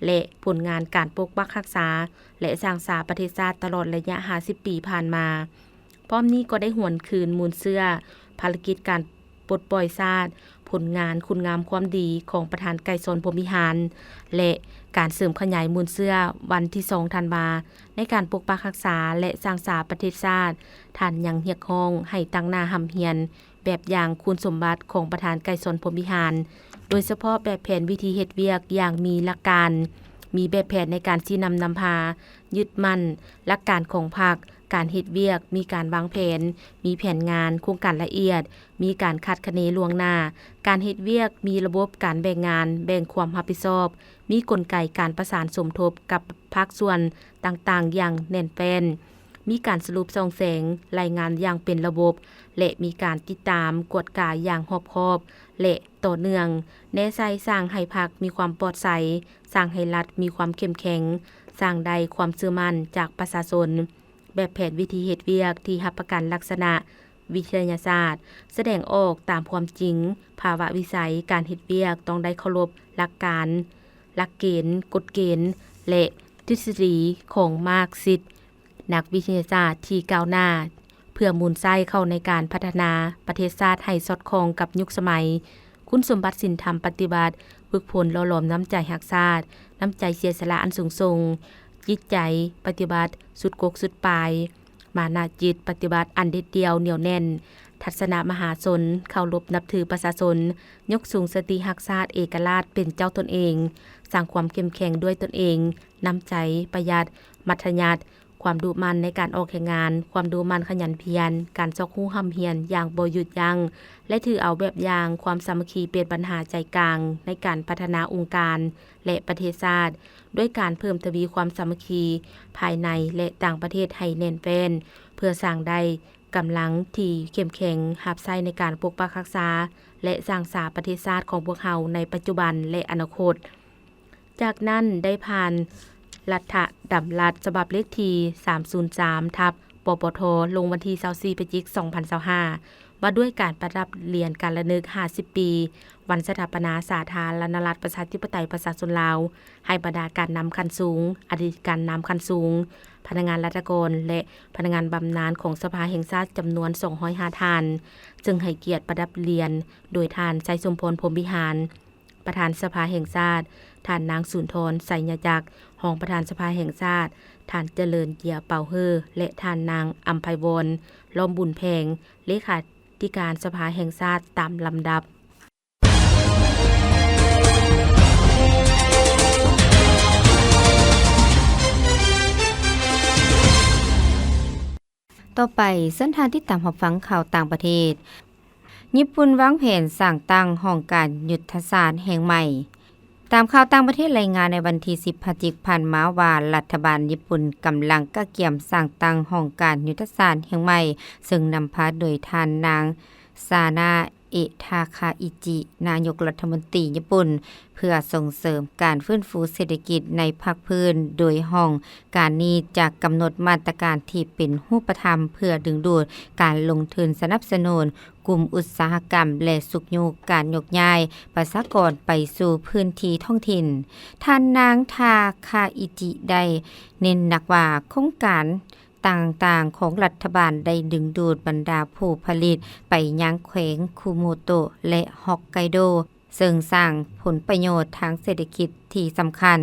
ແລະ ຜົນງານການປົກປັກຮັກສາ ແລະ ສ້າງສາປະເທດຊາດຕະຫຼອດໄລຍະຫ້າສິບປີຜ່ານມາ. ພ້ອມນີ້ກໍໄດ້ຫວນຄືນມູນເຊື້ອພາລະກິດການປົດປ່ອຍຊາດ, ໂພ ຜົນງານຄຸນງາມຄວາມດີຂອງປະທານໄກສອນ ພົມວິຫານ ແລະ ການເສີມຂະຫຍາຍມູນເຊື້ອວັນທີສອງທັນວາ ໃນການປົກປັກຮັກສາ ແລະ ສ້າງສາປະເທດຊາດ, ທ່ານຍັງຮຽກຮ້ອງໃຫ້ຕັ້ງໜ້າຮ່ຳຮຽນແບບຢ່າງຄຸນສົມບັດຂອງປະທານໄກສອນ ພົມວິຫານ, ໂດຍສະເພາະແບບແຜນວິທີເຮັດວຽກຢ່າງມີຫຼັກການ, ມີແບບແຜນໃນການຊີ້ນຳນຳພາ, ຍຶດໝັ້ນຫຼັກການຂອງພັກ, ການເຮັດວຽກມີການວາງແຜນ, ມີແຜນງານໂຄງການລະອຽດ, ມີການຄາດຄະເນລ່ວງໜ້າ, ການເຮັດວຽກມີລະບົບການແບ່ງງານ, ແບ່ງຄວາມຮັບຜິດຊອບ, ມີກົນໄກການປະສານສົມທົບກັບພາກສ່ວນຕ່າງໆຢ່າງແໜ້ນແຟ້ນ, ມີການສະຫຼຸບສ່ອງແສງລາຍງານຢ່າງເປັນລະບົບ ແລະ ມີການຕິດຕາມກວດກາຢ່າງຮອບຄອບ ແລະ ຕໍ່ເນື່ອງ, ແນໃສ່ສ້າງໃຫ້ພັກມີຄວາມປອດໃສ, ສ້າງໃຫ້ລັດມີຄວາມເຂັ້ມແຂງ, ສ້າງໄດ້ຄວາມເຊື່ອໝັ້ນຈາກປະຊາຊົນ. ແບບແຜນວິທີເຮັດວຽກທີ່ຮັບປະກັນລັກສະນະວິທະຍາສາດ, ສະແດງອອກຕາມຄວາມຈິງ, ພາວະວິໄສການເຮັດວຽກຕ້ອງໄດ້ເຄົາລົບຫຼັກການ, ຫຼັກເກນ, ກົດເກນ ແລະ ທິດສະດີຂອງມາກຊິດ, ນັກວິທະຍາສາດທີ່ກ້າວໜ້າ, ເພື່ອໝູນໃຊ້ເຂົ້າໃນການພັດທະນາປະເທດຊາດໃຫ້ສອດຄ່ອງກັບຍຸກສະໄໝ. ຄຸນສົມບັດສິນທຳປະຕິວັດ, ຝຶກຝົນຫຼໍ່ຫຼອມນ້ຳໃຈຮັກຊາດ, ນ້ຳໃຈເສຍສະຫຼະອັນສູງສົ່ງ, ຈິດໃຈປະຕິວັດສຸດກົກສຸດປາຍ, ມານະຈິດປະຕິວັດອັນເດັດດ່ຽວໜຽວແໜ້ນ, ທັດສະນະມະຫາຊົນ, ເຄົາລົບນັບຖືປະຊາຊົນ, ຍົກສູງສະຕິຮັກຊາດເອກະລາດເປັນເຈົ້າຕົນເອງ, ສ້າງຄວາມເຂັ້ມແຂງດ້ວຍຕົນເອງ, ນ້ຳໃຈປະຢັດ, ມັດທະຍັດ, ຄວາມດຸໝັ່ນໃນການອອກແຮງງານ, ຄວາມດຸໝັ່ນຂະຫຍັນພຽນ, ການຊອກຮູ້ຮ່ຳຮຽນຢ່າງບໍ່ຢຸດຢັ້ງ ແລະ ຖືເອົາແບບຢ່າງຄວາມສາມັກຄີເປັນບັນຫາໃຈກາງໃນການພັດທະນາອົງການ ແລະ ປະເທດຊາດ, ດ້ວຍການເພີ່ມທະວີຄວາມສາມັກຄີພາຍໃນ ແລະ ຕ່າງປະເທດໃຫ້ແໜ້ນແຟ້ນ, ເພື່ອສ້າງໄດ້ກຳລັງທີ່ເຂັ້ມແຂງຮັບໃຊ້ໃນການປົກປັກຮັກສາ ແລະ ສ້າງສາປະເທດຊາດຂອງພວກເຮົາໃນປັດຈຸບັນ ແລະ ອະນາຄົດ. ຈາກນັ້ນໄດ້ຜ່ານລັດຖະດຳລັດສະບັບເລກທີສາມສູນສາມ ທັບ ປປທ ລົງວັນທີຊາວສີ່ ພະຈິກ ສອງພັນຊາວຫ້າ ວ່າດ້ວຍການປະດັບຫຼຽນການລະນຶກຫ້າສິບປີ ວັນສະຖາປະນາສາທາລະນະລັດ ປະຊາທິປະໄຕ ປະຊາຊົນລາວ ໃຫ້ບັນດາການນຳຂັ້ນສູງ, ອະດີດການນຳຂັ້ນສູງ, ພະນັກງານລັດຖະກອນ ແລະ ພະນັກງານບຳນານຂອງສະພາແຫ່ງຊາດ ຈຳນວນສອງຮ້ອຍຫ້າທ່ານ, ເຊິ່ງໃຫ້ກຽດປະດັບຫຼຽນໂດຍທ່ານ ໄຊສົມພອນ ພົມວິຫານ ປະທານສະພາແຫ່ງຊາດ, ທ່ານນາງ ສຸນທອນ ໄຊຍະຈັກ ຮອງປະທານສະພາແຫ່ງຊາດ, ທ່ານ ຈະເລີນ ເຈຍເປົາເຮີ ແລະ ທ່ານນາງ ອຳໄພວອນ ລ້ອມບຸນແພງ ເລຂາທິການສະພາແຫ່ງຊາດຕາມລຳດັບ. ຕໍ່ໄປ, ເຊີນທ່ານຕິດຕາມຮັບຟັງຂ່າວຕ່າງປະເທດ. ຍີ່ປຸ່ນວາງແຜນສ້າງຕັ້ງຫ້ອງການຍຸດທະສາດແຫ່ງໃໝ່. ຕາມຂ່າວຕ່າງປະເທດລາຍງານໃນວັນທີສິບ ພະຈິກຜ່ານມາວ່າ ລັດຖະບານຍີ່ປຸ່ນກຳລັງກະກຽມສ້າງຕັ້ງຫ້ອງການຍຸດທະສາດແຫ່ງໃໝ່, ເຊິ່ງນຳພາໂດຍທ່ານນາງ ຊານາ ເອທາຄາອິຈິ ນາຍົກລັດຖະມົນຕີຍີ່ປຸ່ນ ເພື່ອສົ່ງເສີມການຟື້ນຟູເສດຖະກິດໃນພາກພື້ນ, ໂດຍຫ້ອງການນີ້ຈະກຳນົດມາດຕະການທີ່ເປັນຮູບປະທຳ ເພື່ອດຶງດູດການລົງທຶນສະໜັບສະໜູນກຸ່ມອຸດສາຫະກຳ ແລະ ຊຸກຍູ້ການຍົກຍ້າຍປະຊາກອນໄປສູ່ພື້ນທີ່ທ້ອງຖິ່ນ. ທ່ານນາງ ທາຄາອິຈິ ໄດ້ເນັ້ນໜັກວ່າ ໂຄງການ ຕ່າງໆຂອງລັດຖະບານໄດ້ດຶງດູດບັນດາຜູ້ຜະລິດໄປຍັງແຂວງຄຸໂມໂຕະ ແລະ ຮອກໄກໂດ, ເຊິ່ງສ້າງຜົນປະໂຫຍດທາງເສດຖະກິດທີ່ສຳຄັນ.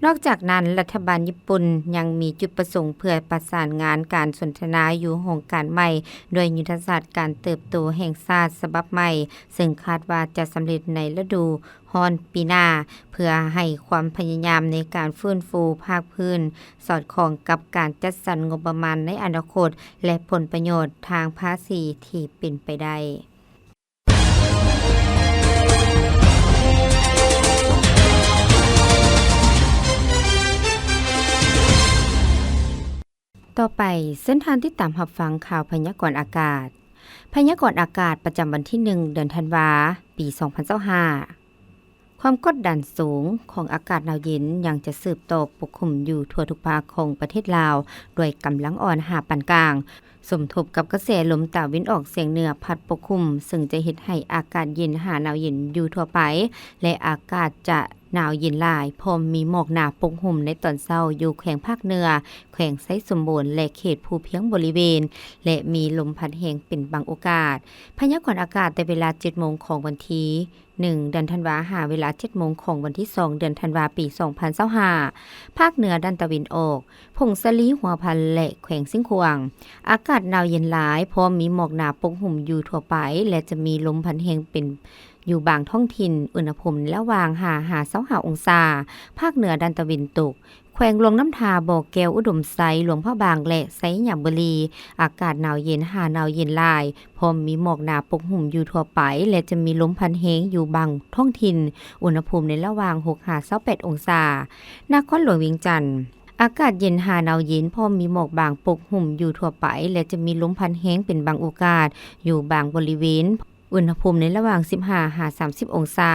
ນອກຈາກນັ້ນ, ລັດຖະບານຍີ່ປຸ່ນຍັງມີຈຸດປະສົງເພື່ອປະສານງານການສົນທະນາຢູ່ຫ້ອງການໃໝ່ ດ້ວຍຍຸດທະສາດການເຕີບໂຕແຫ່ງຊາດສະບັບໃໝ່, ເຊິ່ງຄາດວ່າຈະສຳເລັດໃນລະດູ ຮ້ອນປີໜ້າ ເພື່ອໃຫ້ຄວາມພະຍາຍາມໃນການຟື້ນຟູພາກພື້ນສອດຄ່ອງກັບການຈັດສັນງົບປະມານໃນອະນາຄົດ ແລະ ຜົນປະໂຫຍດທາງພາສີທີ່ເປັນໄປໄດ້. ຕໍ່ໄປ, ເຊີນທ່ານຕິດຕາມຮັບຟັງຂ່າວພະຍາກອນອາກາດ. ພະຍາກອນອາກາດປະຈຳວັນທີໜຶ່ງ ເດືອນທັນວາ ປີສອງພັນຊາວຫ້າ. ຄວາມກົດດັນສູງຂອງອາກາດໜາວເຢັນຍັງຈະສືບຕໍ່ປົກຄຸມຢູ່ທົ່ວທຸກພາກຂອງປະເທດລາວ ດ້ວຍກຳລັງອ່ອນຫາປານກາງ, ສົມທົບກັບກະແສລົມຕາເວັນອອກສຽງເໜືອພັດປົກຄຸມ, ເຊິ່ງຈະເຮັດໃຫ້ອາກາດເຢັນຫາໜາວເຢັນຢູ່ທົ່ວໄປ ແລະ ອາກາດຈະໜາວເຢັນຫຼາຍ, ພ້ອມມີໝອກໜາປົກຫຸ້ມໃນຕອນເຊົ້າຢູ່ແຂວງພາກເໜືອ, ແຂວງໄຊສົມບູນ ແລະ ເຂດພູພຽງບໍລິເວນ ແລະ ມີລົມພັດແຮງເປັນບາງໂອກາດ. ພະຍາກອນອາກາດແຕ່ເວລາເຈັດໂມງຂອງວັນທີ ໜຶ່ງ ເດືອນທັນວາ ຫາເວລາເຈັດໂມງຂອງວັນທີສອງ ເດືອນທັນວາ ປີສອງພັນຊາວຫ້າ ພາກເໜືອດ້ານຕາເວັນອອກ, ຜົ້ງສາລີ, ຫົວພັນ ແລະ ແຂວງຊຽງຂວາງ ອາກາດໜາວເຢັນຫຼາຍ, ພ້ອມມີໝອກໜາປົກຫຸ້ມຢູ່ທົ່ວໄປ ແລະ ຈະມີລົມພັດແຮງເປັນຢູ່ບາງທ້ອງຖິ່ນ, ອຸນຫະພູມໃນລະຫວ່າງຫ້າຫາຊາວຫ້າອົງສາ, ພາກເໜືອດ້ານຕາເວັນຕົກ, ແຂວງຫຼວງນ້ຳທາ, ບໍ່ແກ້ວ, ອຸດົມໄຊ, ຫຼວງພະບາງ ແລະ ໄຊຍະບູລີ ອາກາດໜາວເຢັນຫາໜາວເຢັນຫຼາຍ, ພ້ອມມີໝອກໜາປົກຫຸ້ມຢູ່ທົ່ວໄປ ແລະ ຈະມີລົມພັດແຮງຢູ່ບາງທ້ອງຖິ່ນ, ອຸນຫະພູມໃນລະຫວ່າງຫົກຫາຊາວແປດອົງສາ. ນະຄອນຫຼວງວຽງຈັນ, ອາກາດເຢັນຫາໜາວເຢັນ, ພ້ອມມີໝອກບາງປົກຫຸ້ມຢູ່ທົ່ວໄປ ແລະ ຈະມີລົມພັດແຮງເປັນບາງໂອກາດຢູ່ບາງບໍລິເວນ, ອຸນຫະພູມໃນລະຫວ່າງສິບຫ້າຫາສາມສິບອົງສາ.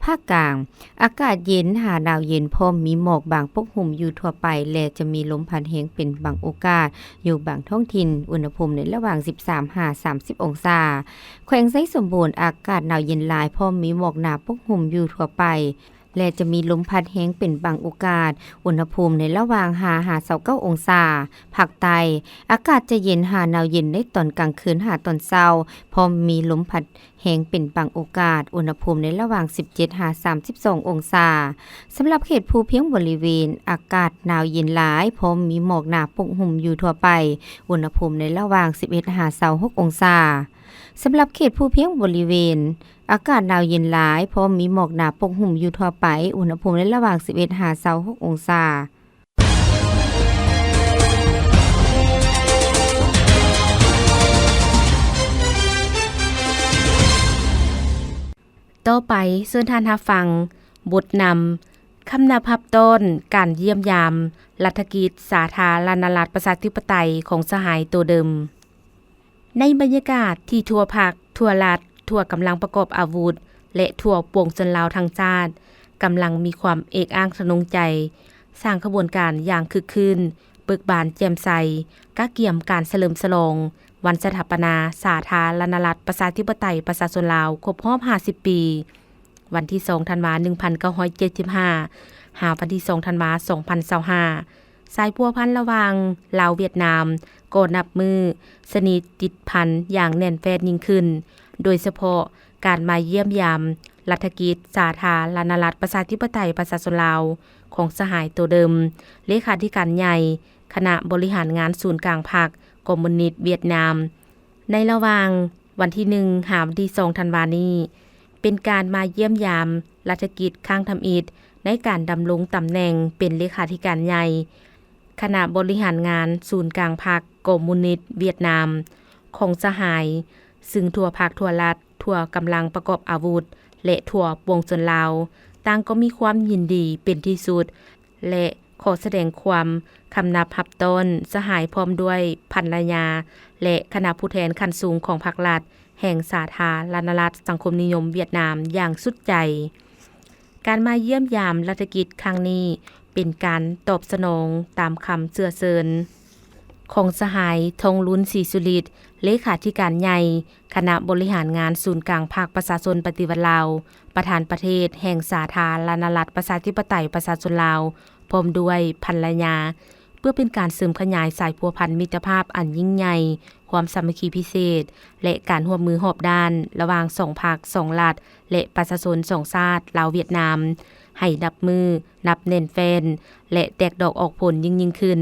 ພາກກາງ, ອາກາດເຢັນຫາໜາວເຢັນ, ພ້ອມມີໝອກບາງປົກຫຸ້ມຢູ່ທົ່ວໄປ ແລະ ຈະມີລົມພັດແຮງເປັນບາງໂອກາດຢູ່ບາງທ້ອງຖິ່ນ, ອຸນຫະພູມໃນລະຫວ່າງສິບສາມຫາສາມສິບອົງສາ. ແຂວງໄຊສົມບູນ, ອາກາດໜາວເຢັນຫຼາຍ, ພ້ອມມີໝອກໜາປົກຫຸ້ມຢູ່ທົ່ວໄປ ແລະ ຈະມີລົມພັດແຮງເປັນບາງໂອກາດ, ອຸນຫະພູມໃນລະຫວ່າງຫ້າຫາຊາວເກົ້າອົງສາ. ພາກໃຕ້, ອາກາດຈະເຢັນຫາໜາວເຢັນໃນຕອນກາງຄືນຫາຕອນເຊົ້າ, ພ້ອມມີລົມພັດແຮງເປັນບາງໂອກາດ, ອຸນຫະພູມໃນລະຫວ່າງສິບເຈັດຫາສາມສິບສອງອົງສາ. ສຳລັບເຂດພູພຽງບໍລິເວນ, ອາກາດໜາວເຢັນຫຼາຍ, ພ້ອມມີໝອກໜາປົກຫຸ້ມຢູ່ທົ່ວໄປ, ອຸນຫະພູມໃນລະຫວ່າງສິບເອັດຫາຊາວຫົກອົງສາ. ສຳລັບເຂດພູພຽງບໍລິເວນ, ອາກາດໜາວເຢັນຫຼາຍ, ພ້ອມມີໝອກໜາປົກຫຸ້ມຢູ່ທົ່ວໄປ, ອຸນຫະພູມໃນລະຫວ່າງສິບເອັດຫາຊາວຫົກອົງສາ. ຕໍ່ໄປ, ເຊີນທ່ານຮັບຟັງບົດນຳ ຄຳນັບຮັບຕ້ອນການຢ້ຽມຢາມລັດຖະກິດສາທາລະນະລັດປະຊາທິປະໄຕຂອງສະຫາຍໂຕເດີມ. ໃນບັນຍາກາດທີ່ທົ່ວພັກ, ທົ່ວລັດ, ທົ່ວກຳລັງປະກອບອາວຸດ ແລະ ທົ່ວປວງຊົນລາວທັງຊາດ ກຳລັງມີຄວາມເອກອ້າງທະນົງໃຈ, ສ້າງຂະບວນການຢ່າງຄຶກຄື້ນ, ເບີກບານແຈ່ມໃສ, ກະກຽມການສະເຫຼີມສະຫຼອງວັນສະຖາປະນາສາທາລະນະລັດປະຊາທິປະໄຕປະຊາຊົນລາວຄົບຮອບຫ້າສິບປີ. ວັນທີສອງ ທັນວາ ໜຶ່ງພັນເກົ້າຮ້ອຍເຈັດສິບຫ້າ ຫາວັນທີສອງ ທັນວາ ສອງພັນຊາວຫ້າ ສາຍພົວພັນລະຫວ່າງລາວຫວຽດນາມກໍນັບມື້ສະໜິດຕິດພັນຢ່າງແໜ້ນແຟ້ນຍິ່ງຂຶ້ນ, ໂດຍສະເພາະການມາຢ້ຽມຢາມລັດຖະກິດສາທາລະນະລັດປະຊາທິປະໄຕປະຊາຊົນລາວຂອງສະຫາຍໂຕເດີມ, ເລຂາທິການໃຫຍ່ຄະນະບໍລິຫານງານສູນກາງພັກຄອມມູນິດຫວຽດນາມ ໃນລະຫວ່າງ ວັນທີໜຶ່ງ ຫາວັນທີສອງ ທັນວານີ້ ເປັນການມາຢ້ຽມຢາມລັດຖະກິດຄັ້ງທຳອິດໃນການດຳລົງຕຳແໜ່ງເປັນເລຂາທິການໃຫຍ່ຄະນະບໍລິຫານງານສູນກາງພັກຄອມມູນິດຫວຽດນາມຂອງສະຫາຍ, ຊຶ່ງທົ່ວພັກ, ທົ່ວລັດ, ທົ່ວກຳລັງປະກອບອາວຸດ ແລະ ທົ່ວປວງຊົນລາວ ຕ່າງກໍມີຄວາມຍິນດີເປັນທີ່ສຸດ ແລະ ຂໍສະແດງຄວາມຄຳນັບຮັບຕ້ອນສະຫາຍພ້ອມດ້ວຍພັນລະຍາ ແລະ ຄະນະຜູ້ແທນຂັ້ນສູງຂອງພັກລັດແຫ່ງສາທາລະນະລັດສັງຄົມນິຍົມຫວຽດນາມຢ່າງສຸດໃຈ. ການມາຢ້ຽມຢາມລັດຖະກິດຄັ້ງນີ້ເປັນການຕອບສະໜອງຕາມຄຳເຊື້ອເຊີນຂອງສະຫາຍ ທອງລຸນ ສີສຸລິດ ເລຂາທິການໃຫຍ່ ຄະນະບໍລິຫານງານສູນກາງພັກປະຊາຊົນປະຕິວັດລາວ, ປະທານປະເທດແຫ່ງສາທາລະນະລັດປະຊາທິປະໄຕປະຊາຊົນລາວ ພ້ອມດ້ວຍພັນລະຍາ, ເພື່ອເປັນການເສີມຂະຫຍາຍສາຍພົວພັນມິດຕະພາບອັນຍິ່ງໃຫຍ່, ຄວາມສາມັກຄີພິເສດ ແລະ ການຮ່ວມມືຮອບດ້ານລະຫວ່າງສອງພັກ, ສອງລັດ ແລະ ປະຊາຊົນສອງຊາດ ລາວ-ຫວຽດນາມ ໃຫ້ນັບມື້ນັບແໜ້ນແຟ້ນ ແລະ ແຕກດອກອອກຜົນຍິ່ງໆຂຶ້ນ.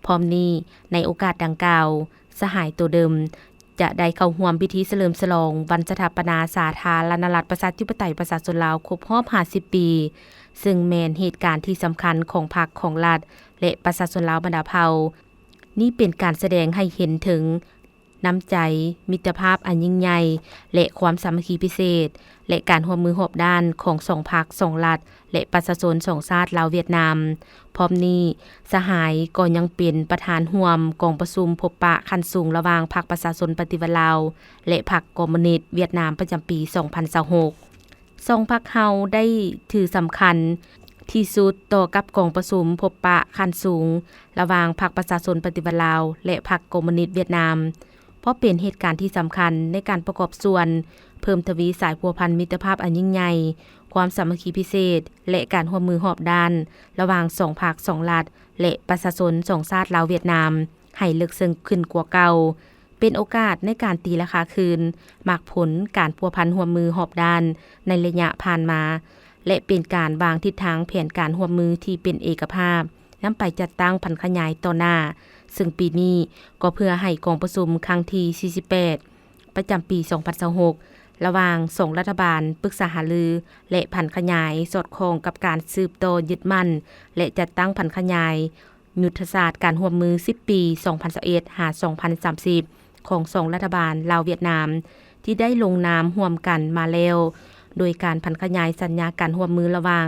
ພ້ອມນີ້, ໃນໂອກາດດັ່ງກ່າວ, ສະຫາຍໂຕເດີມ ຈະໄດ້ເຂົ້າຮ່ວມພິທີສະເຫຼີມສະຫຼອງວັນສະຖາປະນາສາທາລະນະລັດປະຊາທິປະໄຕປະຊາຊົນລາວຄົບຮອບຫ້າສິບປີ, ເຊິ່ງແມ່ນເຫດການທີ່ສຳຄັນຂອງພັກ, ຂອງລັດ ແລະ ປະຊາຊົນລາວບັນດາເຜົ່າ. ນີ້ເປັນການສະແດງໃຫ້ເຫັນເຖິງນ້ຳໃຈ, ມິດຕະພາບອັນຍິ່ງໃຫຍ່ ແລະ ຄວາມສາມັກຄີພິເສດ ແລະ ການຮ່ວມມືຮອບດ້ານຂອງສອງພັກ, ສອງລັດ ແລະ ປະຊາຊົນສອງຊາດ ລາວ-ຫວຽດນາມ. ພ້ອມນີ້, ສະຫາຍກໍຍັງເປັນປະທານຮ່ວມກອງປະຊຸມພົບປະຂັ້ນສູງລະຫວ່າງພັກປະຊາຊົນປະຕິວັດລາວ ແລະ ພັກຄອມມູນິດຫວຽດນາມ ປະຈຳປີສອງພັນຊາວຫົກ. ສອງພັກເຮົາໄດ້ຖືສຳຄັນ ທີ່ສຸດຕໍ່ກັບກອງປະຊຸມພົບປະຂັ້ນສູງລະຫວ່າງພັກປະຊາຊົນປະຕິວັດລາວ ແລະ ພັກຄອມມູນິດຫວຽດນາມ, ເພາະເປັນເຫດການທີ່ສຳຄັນໃນການປະກອບສ່ວນເພີ່ມທະວີສາຍພົວພັນມິດຕະພາບອັນຍິ່ງໃຫຍ່, ຄວາມສາມັກຄີພິເສດ ແລະ ການຮ່ວມມືຮອບດ້ານລະຫວ່າງສອງພັກສອງລັດ ແລະ ປະຊາຊົນສອງຊາດລາວ-ຫວຽດນາມ ໃຫ້ເລິກເຊິ່ງຂຶ້ນກວ່າເກົ່າ, ເປັນໂອກາດໃນການຕີລາຄາຄືນໝາກຜົນການພົວພັນຮ່ວມມືຮອບດ້ານໃນໄລຍະຜ່ານມາ ແລະ ເປັນການວາງທິດທາງແຜນການຮ່ວມມືທີ່ເປັນເອກະພາບ ນຳໄປຈັດຕັ້ງຜັນຂະຫຍາຍຕໍ່ໜ້າ, ເຊິ່ງປີນີ້ກໍເພື່ອໃຫ້ກອງປະຊຸມຄັ້ງທີສີ່ສິບແປດ ປະຈຳປີສອງພັນຊາວຫົກ ລະຫວ່າງສອງລັດຖະບານປຶກສາຫາລື ແລະ ຜັນຂະຫຍາຍສອດຄ່ອງກັບການສືບຕໍ່ຍຶດໝັ້ນ ແລະ ຈັດຕັ້ງຜັນຂະຫຍາຍ ຍຸດທະສາດການຮ່ວມມືສິບປີ ສອງພັນຊາວເອັດ ຫາ ສອງພັນສາມສິບ ຂອງສອງລັດຖະບານລາວ-ຫວຽດນາມ ທີ່ໄດ້ລົງນາມຮ່ວມກັນມາແລ້ວ, ໂດຍການຜັນຂະຫຍາຍສັນຍາການຮ່ວມມືລະຫວ່າງ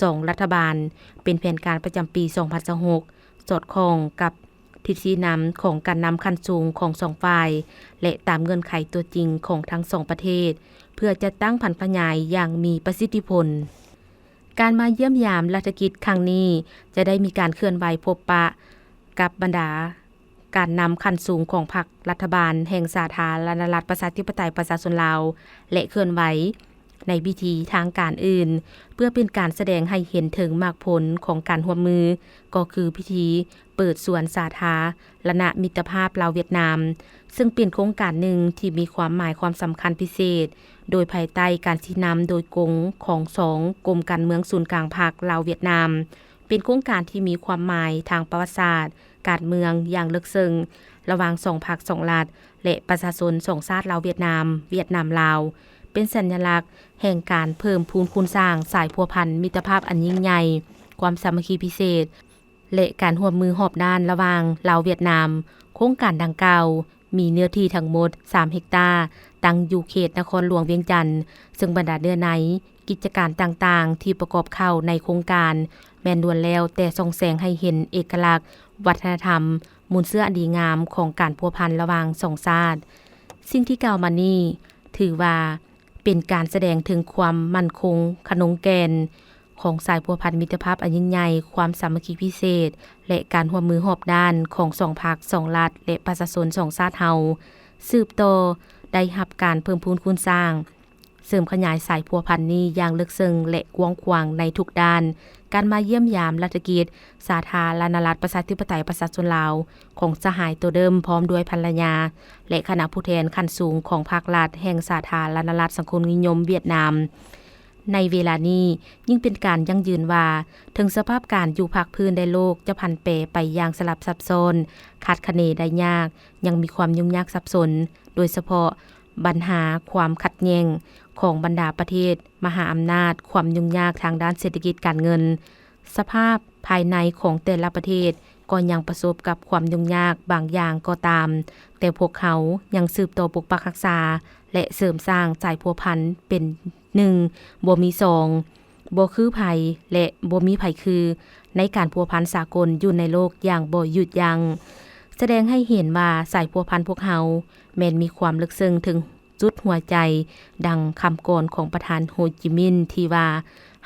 ສອງລັດຖະບານ ເປັນແຜນການປະຈຳປີສອງພັນຊາວຫົກ ສອດຄ່ອງກັບທິດຊີ້ນຳຂອງການນຳຂັ້ນສູງຂອງສອງຝ່າຍ ແລະ ຕາມເງື່ອນໄຂຕົວຈິງຂອງທັງສອງປະເທດ ເພື່ອຈັດຕັ້ງຜັນຂະຫຍາຍຢ່າງມີປະສິດທິຜົນ. ການມາຢ້ຽມຢາມລັດຖະກິດຄັ້ງນີ້ ຈະໄດ້ມີການເຄື່ອນໄຫວພົບປະກັບບັນດາການນຳຂັ້ນສູງຂອງພັກລັດຖະບານແຫ່ງສາທາລະນະລັດປະຊາທິປະໄຕປະຊາຊົນລາວ ແລະ ເຄື່ອນໄຫວໃນພິທີທາງການອື່ນ ເພື່ອເປັນການສະແດງໃຫ້ເຫັນເຖິງໝາກຜົນຂອງການຮ່ວມມື, ກໍຄືພິທີເປີດສວນສາທາລະນະມິດຕະພາບລາວ-ຫວຽດນາມ, ເຊິ່ງເປັນໂຄງການໜຶ່ງທີ່ມີຄວາມໝາຍຄວາມສຳຄັນພິເສດ, ໂດຍພາຍໃຕ້ການຊີ້ນຳໂດຍກົງຂອງສອງກົມການເມືອງສູນກາງພັກລາວ-ຫວຽດນາມ, ເປັນໂຄງການທີ່ມີຄວາມໝາຍທາງປະຫວັດສາດ, ການເມືອງຢ່າງເລິກເຊິ່ງ ລະຫວ່າງສອງພັກສອງລັດ ແລະ ປະຊາຊົນສອງຊາດລາວ-ຫວຽດນາມ, ຫວຽດນາມ-ລາວ, ເປັນສັນຍະລັກແຫ່ງການເພີ່ມພູນຄູນສ້າງສາຍພົວພັນມິດຕະພາບອັນຍິ່ງໃຫຍ່, ຄວາມສາມັກຄີພິເສດ ແລະ ການຮ່ວມມືຮອບດ້ານລະຫວ່າງລາວ-ຫວຽດນາມ. ໂຄງການດັ່ງກ່າວ ມີເນື້ອທີ່ທັງໝົດສາມເຮັກຕາ, ຕັ້ງຢູ່ເຂດນະຄອນຫຼວງວຽງຈັນ, ເຊິ່ງບັນດາເນື້ອໃນ, ກິດຈະການຕ່າງໆທີ່ປະກອບເຂົ້າໃນໂຄງການ ແມ່ນລ້ວນແລ້ວແຕ່ສ່ອງແສງໃຫ້ເຫັນເອກະລັກວັດທະນະທຳ, ມູນເຊື້ອອັນດີງາມຂອງການພົວພັນລະຫວ່າງສອງຊາດ. ສິ່ງທີ່ກ່າວມານີ້ ຖືວ່າເປັນການສະແດງເຖິງຄວາມໝັ້ນຄົງຂະໜົງແກ່ນ ຂອງສາຍພົວພັນມິດຕະພາບອັນຍິ່ງໃຫຍ່, ຄວາມສາມັກຄີພິເສດ ແລະ ການຮ່ວມມືຮອບດ້ານຂອງສອງພັກສອງລັດ ແລະ ປະຊາຊົນສອງຊາດເຮົາ ສືບຕໍ່ໄດ້ຮັບການເພີ່ມພູນຄູນສ້າງ, ເສີມຂະຫຍາຍສາຍພົວພັນນີ້ຢ່າງເລິກເຊິ່ງ ແລະ ກວ້າງຂວາງໃນທຸກດ້ານ. ການມາຢ້ຽມຢາມລັດຖະກິດສາທາລະນະລັດປະຊາທິປະໄຕປະຊາຊົນລາວຂອງສະຫາຍໂຕເດີມ ພ້ອມດ້ວຍພັນລະຍາ ແລະ ຄະນະຜູ້ແທນຂັ້ນສູງຂອງພັກລັດແຫ່ງສາທາລະນະລັດສັງຄົມນິຍົມຫວຽດນາມ ໃນເວລານີ້ຍິ່ງເປັນການຢັ້ງຢືນວ່າ ເຖິງສະພາບການຢູ່ພາກພື້ນ ແລະ ໂລກຈະຜັນແປໄປຢ່າງສະຫຼັບຊັບຊ້ອນ, ຄາດຄະເນໄດ້ຍາກ, ຍັງມີຄວາມຫຍຸ້ງຍາກສັບສົນ, ໂດຍສະເພາະບັນຫາຄວາມຂັດແຍ່ງຂອງບັນດາປະເທດມະຫາອຳນາດ, ຄວາມຫຍຸ້ງຍາກທາງດ້ານເສດຖະກິດການເງິນ, ສະພາບພາຍໃນຂອງແຕ່ລະປະເທດກໍຍັງປະສົບກັບຄວາມຫຍຸ້ງຍາກບາງຢ່າງກໍຕາມ, ແຕ່ພວກເຮົາຍັງສືບຕໍ່ປົກປັກຮັກສາ ແລະ ເສີມສ້າງສາຍພົວພັນເປັນ ໜຶ່ງ ບໍ່ມີສອງ, ບໍ່ຄືໃຜ ແລະ ບໍ່ມີໃຜຄື ໃນການພົວພັນສາກົນຢູ່ໃນໂລກຢ່າງບໍ່ຢຸດຢັ້ງ, ສະແດງໃຫ້ເຫັນວ່າສາຍພົວພັນພວກເຮົາແມ່ນມີຄວາມເລິກເຊິ່ງເຖິງຈຸດຫົວໃຈ, ດັ່ງຄຳກອນຂອງປະທານໂຮຈິມິນທີ່ວ່າ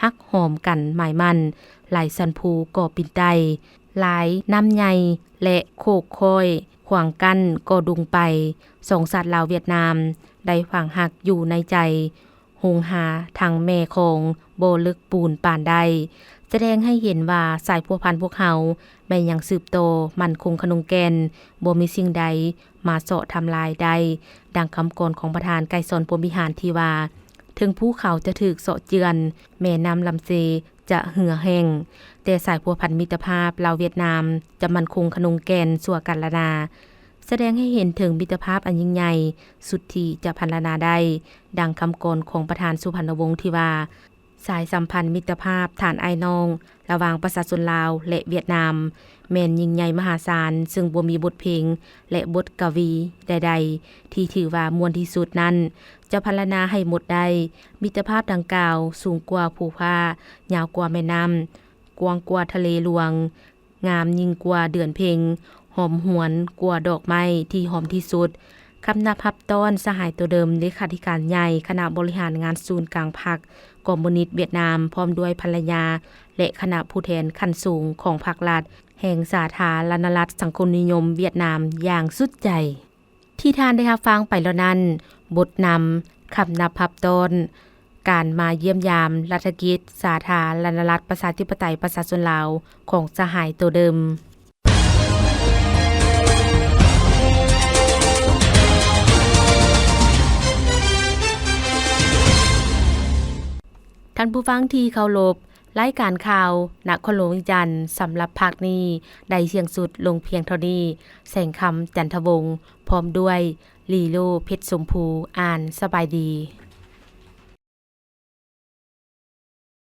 ຮັກຫອມກັນໝາຍໝັ້ນ, ຫຼາຍສັນພູກໍປິ່ນໄຕ່, ຫຼາຍນ້ຳໃຫຍ່ ແລະ ໂຄກຄ້ອຍຂວາງກັ້ນກໍດຸງໄປ, ສອງຊາດລາວຫວຽດນາມໄດ້ຝັງຮັກຢູ່ໃນໃຈ. ຫົງຫາທັງແມ່ຂອງບໍ່ເລິກປູນປານໃດ, ສະແດງໃຫ້ເຫັນວ່າສາຍພົວພັນພວກເຮົາແມ່ນຍັງສືບຕໍ່ໝັ້ນຄົງຂະໜົງແກ່ນ, ບໍ່ມີສິ່ງໃດມາເຊາະທຳລາຍໄດ້, ດັ່ງຄຳກອນຂອງປະທານໄກສອນ ພົມວິຫານ ທີ່ວ່າ ເຖິງພູເຂົາຈະຖືກເຊາະເຈື່ອນ, ແມ່ນ້ຳລຳເຊຈະເຫື່ອແຫ້ງ, ແຕ່ສາຍພົວພັນມິດຕະພາບລາວຫວຽດນາມຈະໝັ້ນຄົງຂະໜົງແກ່ນຊົ່ວການລະນາ. ສະແດງໃຫ້ເຫັນເຖິງມິດຕະພາບອັນຍິ່ງໃຫຍ່ສຸດທີ່ຈະພັນລະນາໄດ້, ດັ່ງຄຳກອນຂອງປະທານສຸພັນນະວົງທີ່ວ່າ, ສາຍສຳພັນມິດຕະພາບທ່ານອ້າຍນ້ອງລະຫວ່າງປະຊາຊົນລາວ ແລະ ຫວຽດນາມ ແມ່ນຍິ່ງໃຫຍ່ມະຫາສານ, ເຊິ່ງບໍ່ມີບົດເພງ ແລະ ບົດກະວີໃດໆທີ່ຖືວ່າມ່ວນທີ່ສຸດນັ້ນ ຈະພັນລະນາໃຫ້ໝົດໄດ້. ມິດຕະພາບດັ່ງກ່າວສູງກວ່າພູຜາ, ຍາວກວ່າແມ່ນ້ຳ, ກວ້າງກວ່າທະເລຫຼວງ, ງາມຍິ່ງກວ່າເດືອນເພັງ, ຫອມຫວນກວ່າດອກໄມ້ທີ່ຫອມທີ່ສຸດ. ຄຳນັບຮັບຕ້ອນສະຫາຍໂຕເດີມ ເລຂາທິການໃຫຍ່ຄະນະບໍລິຫານງານສູນກາງພັກຄອມມູນິດຫວຽດນາມ ພ້ອມດ້ວຍພັນລະຍາ ແລະ ຄະນະຜູ້ແທນຂັ້ນສູງຂອງພັກລັດ ແຫ່ງສາທາລະນະລັດສັງຄົມນິຍົມຫວຽດນາມຢ່າງສຸດໃຈ. ທີ່ທ່ານໄດ້ຮັບຟັງໄປແລ້ວນັ້ນ, ບົດນຳ, ຄຳນັບຮັບຕ້ອນ, ການມາຢ້ຽມຢາມລັດຖະກິດສາທາລະນະລັດປະຊາທິປະໄຕປະຊາຊົນລາວຂອງສະຫາຍໂຕເດີມ. ທ່ານຜູ້ຟັງທີ່ເຄົາລົບ, ລາຍການຂ່າວນະຄອນຫຼວງວຽງຈັນສຳລັບພາກນີ້ໄດ້ສິ້ນສຸດລົງພຽງເທົ່ານີ້. ແສງຄຳ ຈັນທະວົງ ພ້ອມດ້ວຍ ລີໂລ ເພັດຊົມພູ ອ່ານ. ສະບາຍດີ.